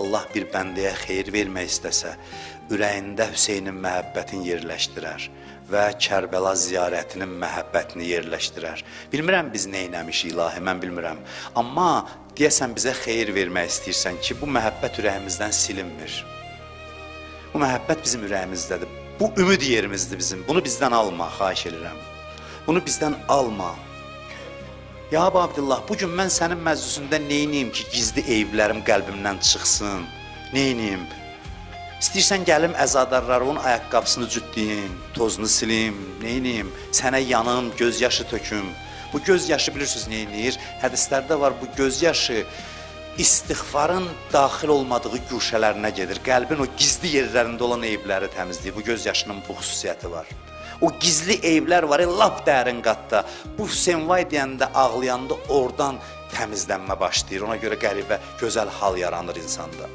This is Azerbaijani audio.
Allah bir bəndəyə xeyir vermək istəsə, ürəyində Hüseynin məhəbbətini yerləşdirər və Kərbəla ziyarətinin məhəbbətini yerləşdirər. Bilmirəm biz nə eləmişik ilahi, mən bilmirəm. Amma deyəsən bizə xeyir vermək istəyirsən ki, bu məhəbbət ürəyimizdən silinmir. Bu məhəbbət bizim ürəyimizdədir. Bu ümid yerimizdir bizim. Bunu bizdən alma, xahiş edirəm. Bunu bizdən alma. Ya Əbu Abdullah, bu gün mən sənin məclisində neyniyim ki, gizli eyiblərim qəlbimdən çıxsın? Neyniyim? İstəyirsən gəlim əzadarlarımın ayaqqabısını cütləyim, tozunu silim, neyniyim? Sənə yanım, göz yaşı töküm. Bu göz yaşı bilirsiniz neyniyir? Hədislərdə var bu göz yaşı istiğfarın daxil olmadığı guşələrinə gedir. Qəlbin o gizli yerlərində olan eyibləri təmizləyir. Bu göz yaşının bu xüsusiyyəti var. O gizli eyiblər var, lap dərin qatda. Bu Hüseyn vay deyəndə, ağlayanda oradan təmizlənmə başlayır. Ona görə qəribə, gözəl hal yaranır insanda.